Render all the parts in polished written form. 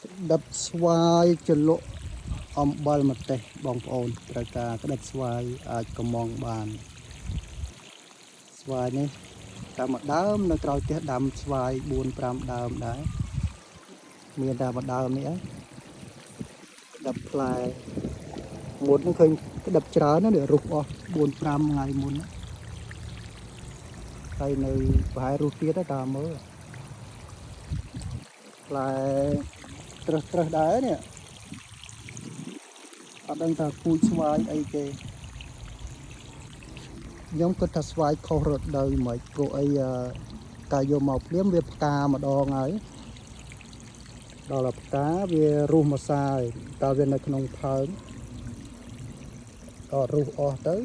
ក្តិបស្វាយជ្រលក់អំបិលម្ទេសបងប្អូនត្រូវការក្តិបស្វាយអាចកំងបានស្វាយនេះតាមមួយដើមនៅក្រោយផ្ទះដាំស្វាយ4 5ដើមដែរមានតែមួយដើមនេះឯងក្តិបផ្លែមុនហ្នឹងឃើញក្តិបច្រើនណាស់នេះរុះអស់4 5ថ្ងៃមុនណាហើយនៅប្រហែលរុះទៀតតាមមើលផ្លែត្រឹសត្រឹសដែរនេះអត់ដឹងថាពូជស្វាយអីគេខ្ញុំគិតថាស្វាយខុសរដូវមិនព្រោះអីអឺកាយកមកភ្លាមវាផ្កាម្ដងហើយដល់តែផ្កាវារុះមកសាយតើវានៅក្នុងផើងដល់រុះអស់ទៅ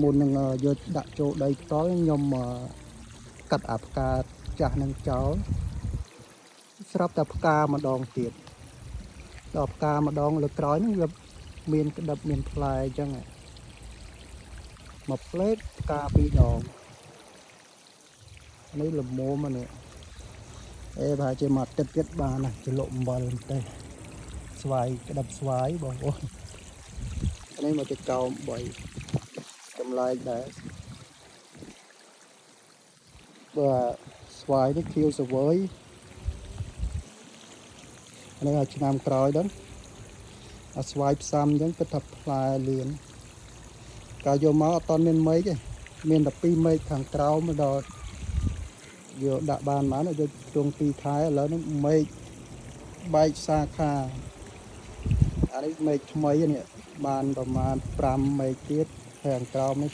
មុននឹងយកដាក់ចូលដីផ្ទាល់ខ្ញុំកាត់អាផ្កាចាស់នឹងចោលស្រាប់តែផ្កាម្ដងទៀតដល់ផ្កាម្ដងលើក្រោយហ្នឹងវាមានក្តិបមានផ្លែអញ្ចឹងមួយផ្លេតផ្កាពីរដងនេះល្មមនេះអេប្រហែលជាមួយអាទិត្យទៀតបានណាជ្រលក់អំបិលម្ទេសស្វាយក្តិបស្វាយបងប្អូននេះមកទៅកោម3ចម្លែកដែរបើស្វាយនេះខៀវសវើយនេះឲ្យឆ្នាំក្រោយដល់អាស្វាយផ្សំអញ្ចឹងគិតថាផ្លែលឿនកាលយកមកអត់តមានមែកទេមានតែ2មែកខាងក្រោមដល់យកដាក់បានបានយកខ្ទង់2ខែឥឡូវនេះមែកបែកសាខាអានេះមែកថ្មីនេះបានប្រមាណ5មែកទៀតខាងក្រោមនេះ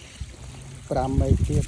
5មែកទៀត